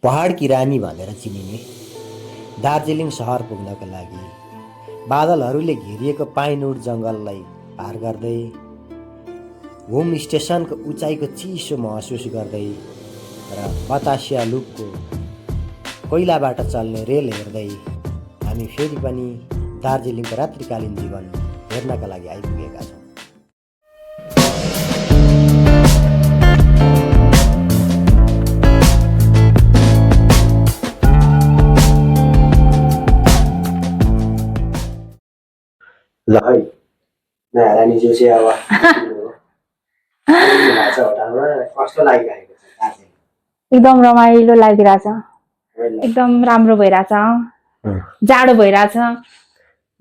पहाडकी रानी भनेर चिनिने दार्जिलिङ सहर पुग्नका लागि बादलहरूले घेरिएको पाइनवुड जङ्गललाई पार गर्दै होम स्टेसनको उचाइको चिसो महसुस गर्दै र बतासिया लुपको कोइलाबाट चल्ने रेल हेर्दै हामी फेरि पनि दार्जिलिङको रात्रिकालीन जीवन हेर्नका लागि आइपुगेका छौँ। ल है नयाँ रानीज्यू चाहिँ अब कस्तो लागिरहेको छ दार्जिलिङ? एकदम रमाइलो लागिरहेछ, एकदम राम्रो भइरहेछ, जाडो भइरहेछ।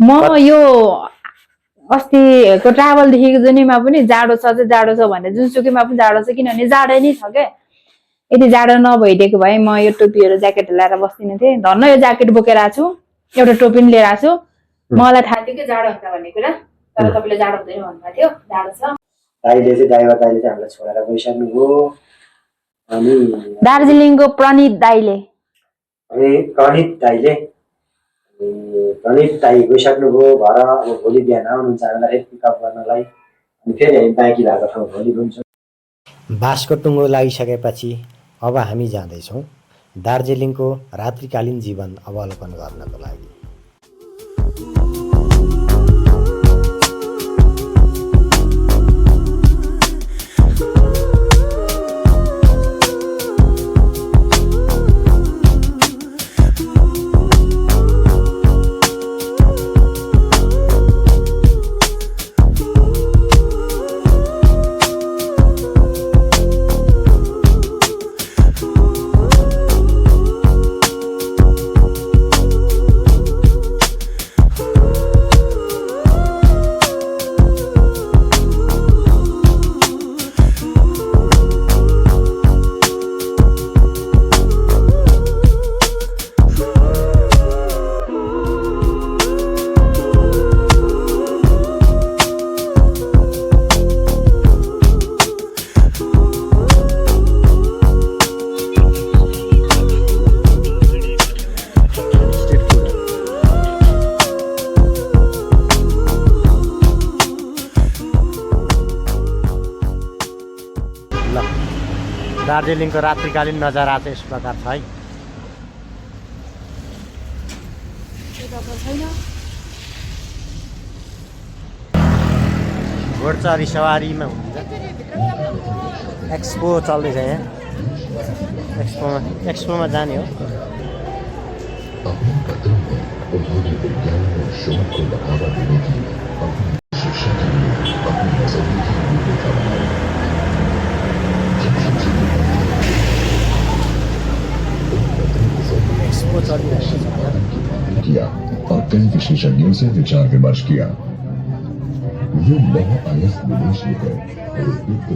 म यो अस्तिको ट्राभलदेखिको जुनीमा पनि जाडो छ भने जुनसुकैमा पनि जाडो छ, किनभने जाडै नै छ क्या। यदि जाडो नभइदिएको भए म यो टोपीहरू ज्याकेट लगाएर बस्दिनँ थिएँ। धन्न यो ज्याकेट बोकेर आएको छु, एउटा टोपी पनि लिएर आएको छु। मलाई थाहा थियो कि जाडो हुन्छ भन्ने कुरा, तर तपाईँले जाडो हुँदैन भन्नुभएको थियो। जाडो छ। दाइले चाहिँ ड्राइभर दाइले चाहिँ हामीलाई छोडेर गइसक्नुभयो। अनि दार्जिलिङको प्रणित दाइले गइसक्नुभयो घर। अब भोलि बिहान आउनुहुन्छ हामीलाई पिकअप गर्नलाई। अनि फेरि हामी बाँकी भएको ठाउँ भोलि घुम्छौँ। बाँसको टुङ्गो लागिसकेपछि अब हामी जाँदैछौँ दार्जिलिङको रात्रिकालीन जीवन अवलोकन गर्नको लागि। दार्जिलिङको रात्रिकालीन नजारा चाहिँ यस प्रकार छ है। घोडचढी सवारीमा हुन्छ। एक्सपो चल्दैछ यहाँ, एक्सपोमा जाने हो। किया और कई विशेषज्ञों से विचार विमर्श किया। ये लौह अयस्क विदेश लेकर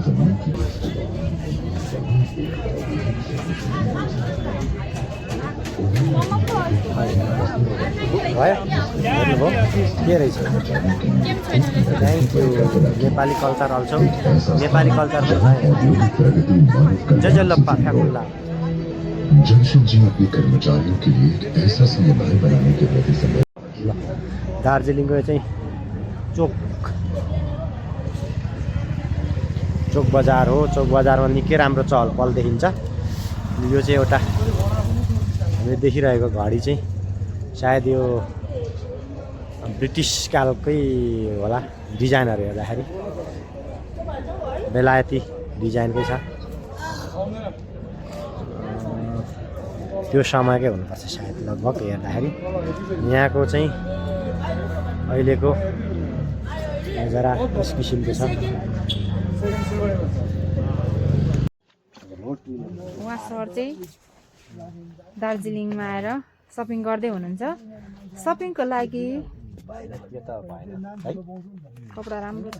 जमीन की के रहेछ नेपाली कल्चर अल्छौ, नेपाली कल्चर जजल्लप्पा फ्याकुल्ला। जमशेद जी अपने कर्मचारियों के लिए एक ऐसा समुदाय बनाने के प्रति संबंध। दार्जिलिङको चाहिँ चोक बजार हो। चोक बजारमा निकै राम्रो चहल पहल देखिन्छ। यो चाहिँ एउटा हामीले देखिरहेको घडी चाहिँ सायद यो ब्रिटिस कालकै होला। डिजाइनहरू हेर्दाखेरि बेलायती डिजाइनकै छ। त्यो समयकै हुनुपर्छ सायद लगभग हेर्दाखेरि। यहाँको चाहिँ अहिलेको नजारा यस किसिमको छ। उहाँ सर चाहिँ दार्जिलिङमा आएर सपिङ गर्दै हुनुहुन्छ। सपिङको लागि कपडा राम्रो छ,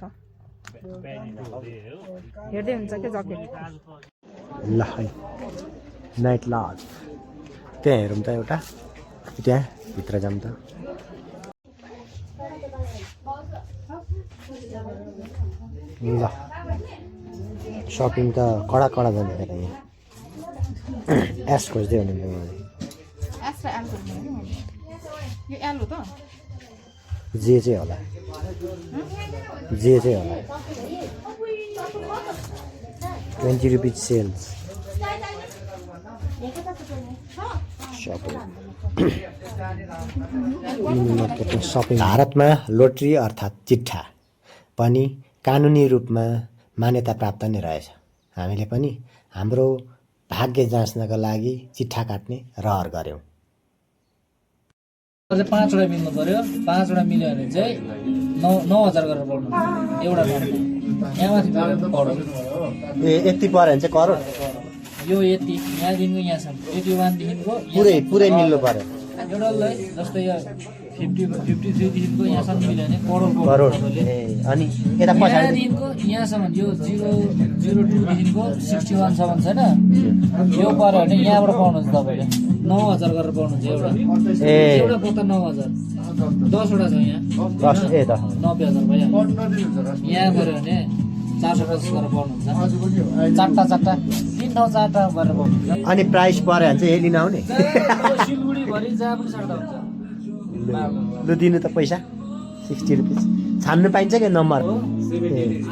हेर्दै हुन्छ क्या जकेट। ल है नाइट लज त्यहाँ हेरौँ त एउटा, त्यहाँ भित्र जाऊँ त। ल शॉपिंग का कड़ा कड़ा बंद है। एस खोज्दै हुनुहुन्थ्यो मलाई एस र एल खोज्नु भने मैले यो एल हो त जे चाहिँ होला जे चाहिँ होला 20 रुपियाँ सेल्स सपिङ भारतमा लोटरी अर्थात् चिट्ठा पनि कानुनी रूपमा मान्यता प्राप्त नै रहेछ। हामीले पनि हाम्रो भाग्य जाँच्नका लागि चिट्ठा काट्ने रहर गऱ्यौँ। 5वटा मिल्नु पर्यो 5वटा मिल्यो भने चाहिँ 9,000 गरेर पढ्नु एउटा यहाँ माथि पढ्नु ए यति पऱ्यो भने चाहिँ करोड यो यति यहाँदेखिको यहाँसम्म 81देखिको पुरै मिल्नु पर्यो एउटालाई जस्तै यो 53देखिको यहाँसम्म मिल्यो भने करोड अनि यता पछाडि यहाँदेखिको यहाँसम्म यो 002देखिको 61सम्म छैन यो पऱ्यो भने यहाँबाट पाउनुहुन्छ तपाईँले 9,000 गरेर पाउनुहुन्छ एउटा पत्ता 9,000 10वटा छ यहाँ 10 ए त 90,000 भइहाल्यो यहाँ गऱ्यो भने 450 गरेर पाउनुहुन्छ चारवटा 3 ठाउँ 4वटा गरेर पाउनुहुन्छ अनि प्राइस पऱ्यो भने चाहिँ लिन आउने सिलगढीभरि जहाँ पनि साट्दा हुन्छ लु दिनु त पैसा 60 रुपियाँ छान्नु पाइन्छ क्या नम्बर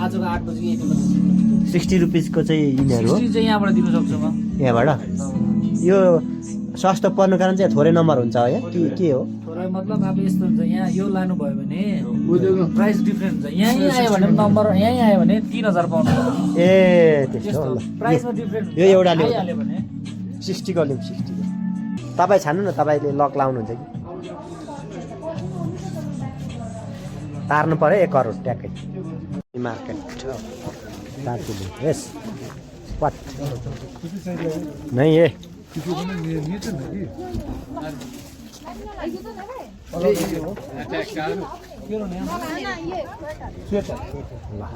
आजको 8 बजी 60 रुपियाँको चाहिँ यिनीहरू हो चाहिँ यहाँबाट दिन सक्छु म यहाँबाट यो सस्तो पर्नु कारण चाहिँ थोरै नम्बर हुन्छ हो यहाँ के हो थोरै मतलब अब यस्तो हुन्छ यहाँ यो लानुभयो भने प्राइस डिफ्रेन्ट हुन्छ यहीँ आयो भने नम्बर यहीँ आयो भने 3,000 पाउनु ए त्यस्तो हो ल प्राइसमा डिफ्रेन्ट यो एउटा लिनु आइहाल्यो भने 60 को लिउँ 60 तपाईँ छान्नु न तपाईँले लक लाउनुहुन्छ कि तार्नु पऱ्यो 1 करोड ट्याक्कै मार्केट दार्जिलिङ यस वाट नै ए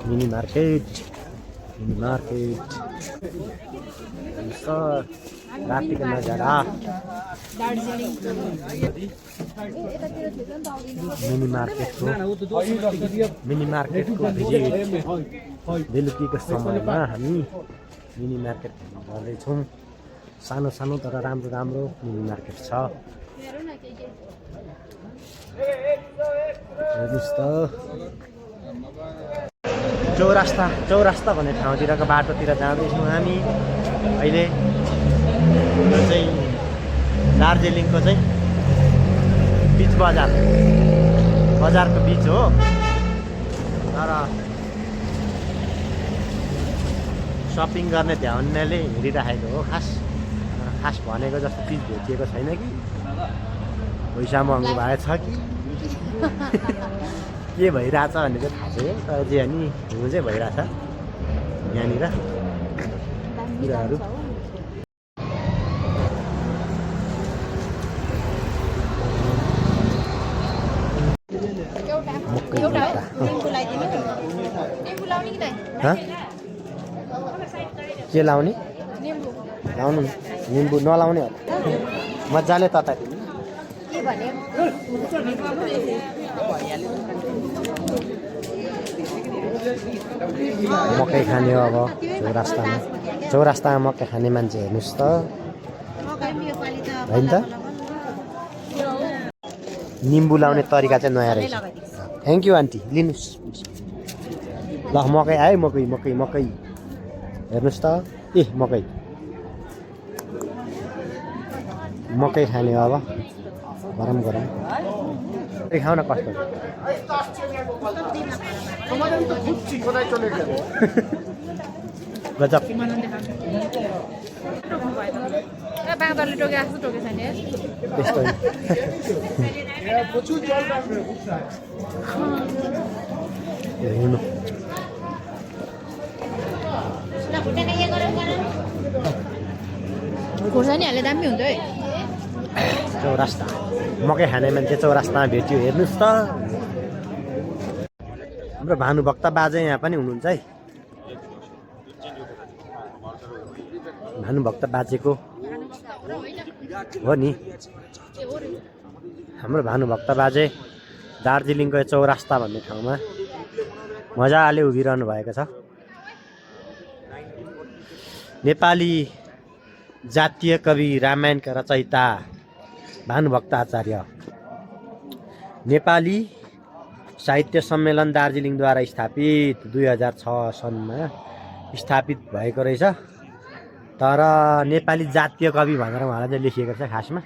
मिनी मार्केट रातिको नजारा मिनी मार्केटको भिजिट बेलुकीको समयमा हामी मिनी मार्केट गर्दैछौँ। सानो सानो तर राम्रो राम्रो मिनी मार्केट छ। हेर्नुहोस् त चौरास्ता भन्ने ठाउँतिरको बाटोतिर जाँदैछौँ हामी अहिले। यो चाहिँ दार्जिलिङको चाहिँ बिच बजारको बिच हो, तर सपिङ गर्ने भ्याउनेले हेरिराखेको हो। खास भनेको जस्तो चिज भेटिएको छैन कि पैसा महँगो भएछ कि के भइरहेछ भन्ने चाहिँ थाहा छैन, तर जे अनि हुनु चाहिँ भइरहेछ यहाँनिर कुराहरू। के लाउने? लाउनु निम्बु नलाउने हो मजाले तताइ मकै खाने हो अब चौरास्तामा मकै खाने मान्छे हेर्नुहोस् त, होइन त। निम्बु लाउने तरिका चाहिँ नयाँ रहेछ। थ्याङ्क यू आन्टी, लिनुहोस्। ल मकै आयो, मकै हेर्नुहोस् त। ए मकै खाने हो अब, गरम खाऊ न कस्तो गजब। त्यस्तो खोर्सानीहरूले दामी हुन्छ है। चौरास्ता मकै खाने मान्छे चौरास्तामा भेट्यो, हेर्नुहोस् त। हाम्रो भानुभक्त बाजे यहाँ पनि हुनुहुन्छ है। भानुभक्त बाजेको हो नि, हाम्रो भानुभक्त बाजे दार्जिलिङको चौरास्ता भन्ने ठाउँमा मजाले उभिरहनु भएको छ। नेपाली जातीय कवि रामायणका रचयिता भानुभक्त आचार्य नेपाली साहित्य सम्मेलन दार्जिलिङद्वारा स्थापित 2006 सनमा स्थापित भएको रहेछ। तर नेपाली जातीय कवि भनेर उहाँलाई चाहिँ लेखिएको छ। खासमा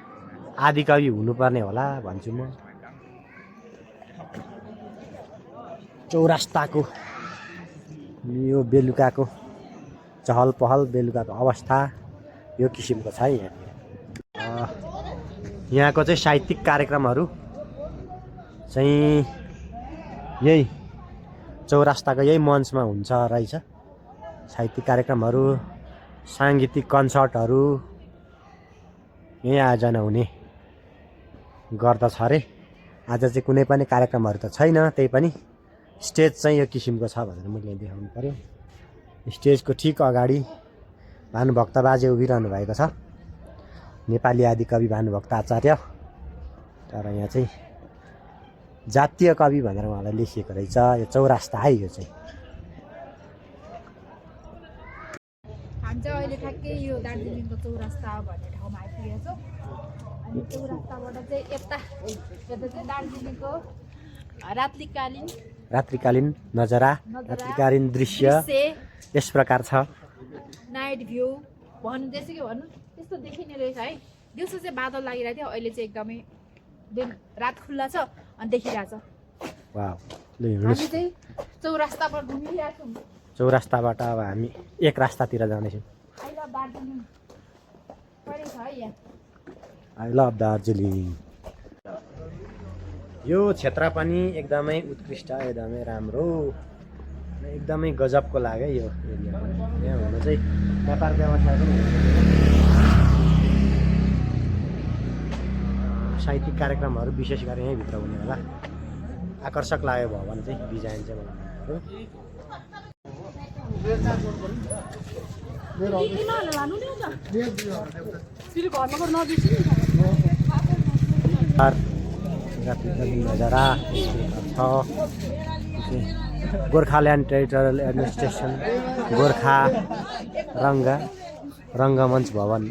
आदिकवि हुनुपर्ने होला भन्छु म। चौरास्ताको यो बेलुकाको चहल पहल, बेलुकाको अवस्था यो किसिमको छ यहाँको चाहिँ साहित्यिक कार्यक्रमहरू चाहिँ यही चौरास्ताको यही मञ्चमा हुन्छ रहेछ। साहित्यिक कार्यक्रमहरू, साङ्गीतिक कन्सर्टहरू यहीँ आयोजना हुने गर्दछ अरे। आज चाहिँ कुनै पनि कार्यक्रमहरू त छैन, त्यही पनि स्टेज चाहिँ यो किसिमको छ भनेर मैले देखाउनु पर्यो। स्टेजको ठिक अगाडि भानुभक्त बाजे उभिरहनु भएको छ, नेपाली आदिकवि भानुभक्त आचार्य। तर यहाँ चाहिँ जातीय कवि भनेर उहाँलाई लेखिएको रहेछ। यो चौरास्ता है, यो चाहिँ हामी चाहिँ अहिले ठ्याक्कै यो दार्जिलिङको चौरास्ता भन्ने ठाउँमा आइपुगेको छौँ। अनि चौरास्ताबाट चाहिँ यता चाहिँ दार्जिलिङको रात्रिकालीन नजारा, रात्रिकालीन दृश्य यस प्रकार छ। नाइट भ्यू भन्नु जस्तो कि भन्नु त्यस्तो देखिने रहेछ है। दिउँसो चाहिँ बादल लागिरहेको थियो, अहिले चाहिँ एकदमै दिन रात खुल्ला छ अनि देखिरहेछ। वाह, हामी चाहिँ चौरास्ताबाट घुमिरहेको छौँ। चौरास्ताबाट अब हामी एक रास्तातिर जाँदैछौँ। आई लभ दार्जिलिङ परेको छ है यहाँ। I love Darjeeling. यो क्षेत्र पनि एकदमै उत्कृष्ट, एकदमै राम्रो, एकदमै गजबको लाग्यो यो एरिया। यहाँ हुनु चाहिँ व्यापार व्यवसाय पनि साहित्यिक कार्यक्रमहरू विशेष गरी यहीँभित्र हुने होला। आकर्षक लाग्यो भवन चाहिँ, डिजाइन चाहिँ नजारा छ। गोर्खाल्यान्ड टेरिटोरियल एडमिनिस्ट्रेसन गोर्खा रङ्गमञ्च भवन।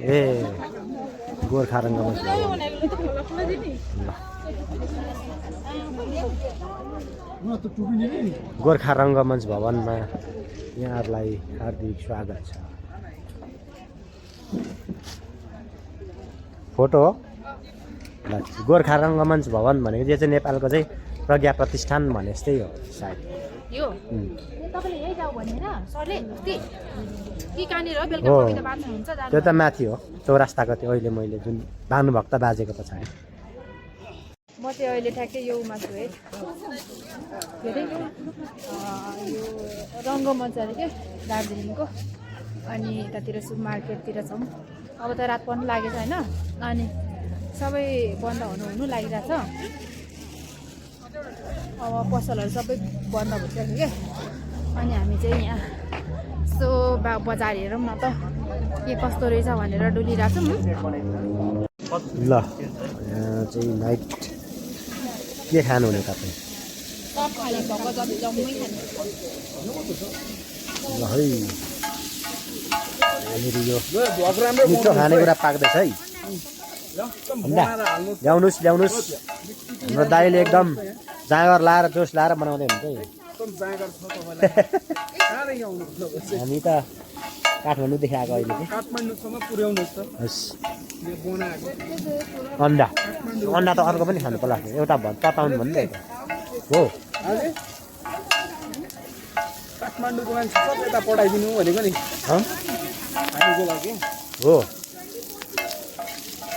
गोर्खा रङ्गमञ्च भवन। गोर्खा रङ्गमञ्च भवनमा यहाँहरूलाई हार्दिक स्वागत छ। फोटो हो। गोर्खा रङ्गमञ्च भवन भनेको यो चाहिँ नेपालको चाहिँ प्रज्ञा प्रतिष्ठान भने जस्तै हो सायद। यो तपाईले यही जाऊ भने हैन सरले के कहाँनिर बेलुका कविता बाँच्नुहुन्छ जानु। त्यो त माथि हो चौरास्ताको, त्यो अहिले मैले जुन भानुभक्त बाजेको पछाडि। म चाहिँ अहिले ठ्याक्कै यो छु है, के अरे यो रङ्गमञ्च अरे के दार्जिलिङको। अनि यतातिर सुप मार्केटतिर छौँ। अब त रात पनि लागेछ होइन, अनि सबै बन्द हुनु लागिरहेछ। अब पसलहरू सबै बन्द भइसक्यो क्या। अनि हामी चाहिँ यहाँ यसो बजार हेरौँ न त के कस्तो रहेछ भनेर डुलिरहेको छौँ। ल यहाँ चाहिँ नाइट के खानुहुने तपाईँ? सब खाने भएको जम्मै खाने। ल है यहाँनिर यो मिठो खानेकुरा पाक्दैछ है। ल्याउनुहोस् हाम्रो दाइले एकदम जाँगर लाएर जोस लाएर बनाउँदै हुन्छ है। हामी त काठमाडौँदेखि आएको अहिले चाहिँ काठमाडौँसम्म पुर्याउनुहोस् त। अन्डा त अर्को पनि खानु पर्ला, एउटा तताउनु भन्दै हो। काठमाडौँको मान्छे सब यता पठाइदिनु भनेको नि खानुको लागि हो।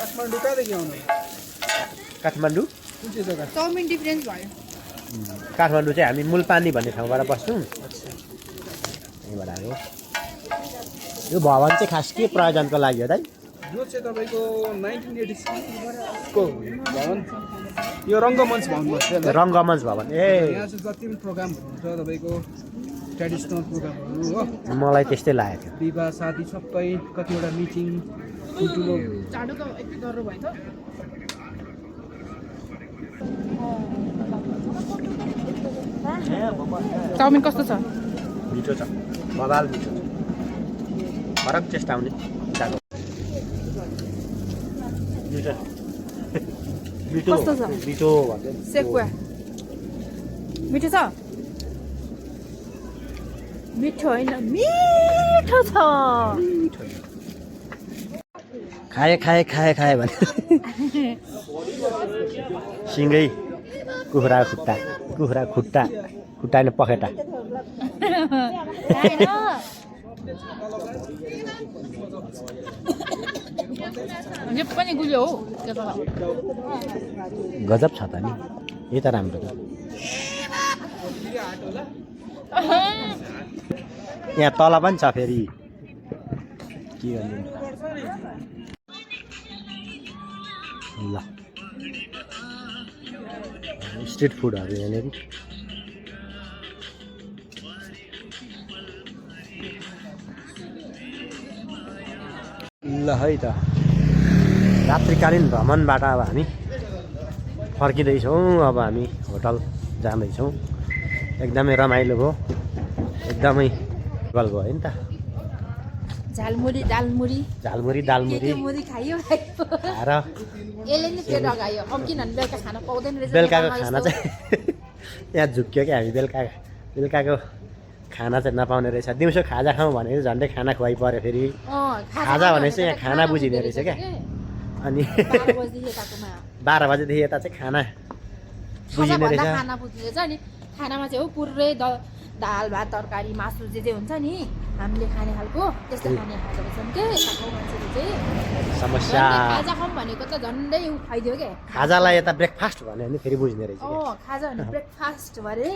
काठमाडौँ कहाँदेखि आउनु? काठमाडौँ कुन चाहिँ जग्गा? चाउमिन डिफरेन्स भयो। काठमाडौँ चाहिँ हामी मुलपानी भन्ने ठाउँबाट बस्छौँ, यहीँबाट आएको। यो भवन चाहिँ खास के प्रयोजनको लागि हो दाइ? यो चाहिँ तपाईँको 1986 को भवन। यो रङ्गमञ्च भवन भन्छ। रङ्गमञ्च भवन। यहाँ चाहिँ जति पनि प्रोग्रामहरू हुन्छ तपाईँको ट्रेडिसनल प्रोग्रामहरू हो, मलाई त्यस्तै लागेको थियो। विवाह शादी सबै कतिवटा मिटिङ ठुल्ठुलो। चाडो त यति डह्रो भयो त। चाउमिन कस्तो छ? मिठो छ, बबाल मिठो छ। फरक टेस्ट आउने मिठो कस्तो छ? मिठो भन्छ नि। सेकुवा मिठो छ मिठो होइन मिठो छ खाए खाए खाए खाए भने सिँगै कुखुरा खुट्टा खुट्टा होइन पखेटा यो पनि गुलियो हो गजब छ त नि यही त राम्रो छ यहाँ तल पनि छ फेरि के गर्ने ल स्ट्रिट फुडहरू यहाँनिर ल है त रात्रिकालीन भ्रमणबाट अब हामी फर्किँदैछौँ अब हामी होटल जाँदैछौँ एकदमै रमाइलो भयो एकदमै गल भयो है नि त झालमुरी दालमुरी दालमुरी मुरी खायो खाएर यसले नि पेट अगायो अब किनभने बेलुका खाना पाउँदैन रहेछ बेलुकाको खाना चाहिँ यहाँ झुक्क्यो क्या हामी बेलुकाको खाना चाहिँ नपाउने रहेछ दिउँसो खाजा खाउँ भनेको झन्डै खाना खुवाइ पऱ्यो फेरि खाजा भनेपछि यहाँ खाना बुझिने रहेछ क्या अनि 12 बजेदेखि यता चाहिँ खाना बुझिने रहेछ खाना बुझिन्छ नि खानामा चाहिँ हो पुरै दाल भात तरकारी मासु जे हुन्छ नि हामीले खाने खालको त्यस्तो खाने खालको रहेछन् के मान्छेले चाहिँ समस्या खाजा खाउँ भनेको त झन्डै खाइदियो क्या खाजालाई यता ब्रेकफास्ट भन्यो भने फेरि बुझ्ने रहेछ खाजा भने ब्रेकफास्ट भरे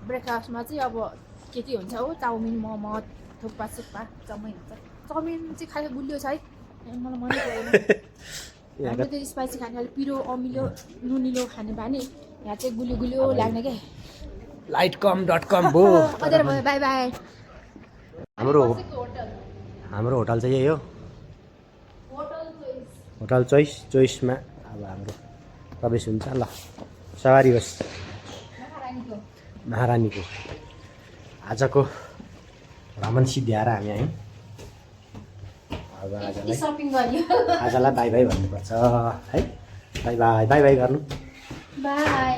ब्रेकफास्टमा चाहिँ अब के हुन्छ हो चाउमिन मोमो थुक्पा सुक्पा चाउमिन हुन्छ चाउमिन चाहिँ खालि गुलियो छ है मलाई मनै परेन हामीले त्यो स्पाइसी खाने खाले पिरो अमिलो नुनिलो खाने बानी यहाँ चाहिँ गुलियो लाग्ने क्या lightcom.com भो अझै भयो बाई बाई हाम्रो होटल चाहिँ यही हो होटल चोइसमा अब हाम्रो प्रवेश हुन्छ ल सवारी होस् महारानीको आजको भ्रमण सिद्ध्याएर हामी आयौँ अब आजलाई बाई बाई भन्नुपर्छ है बाई बाई गर्नु बाई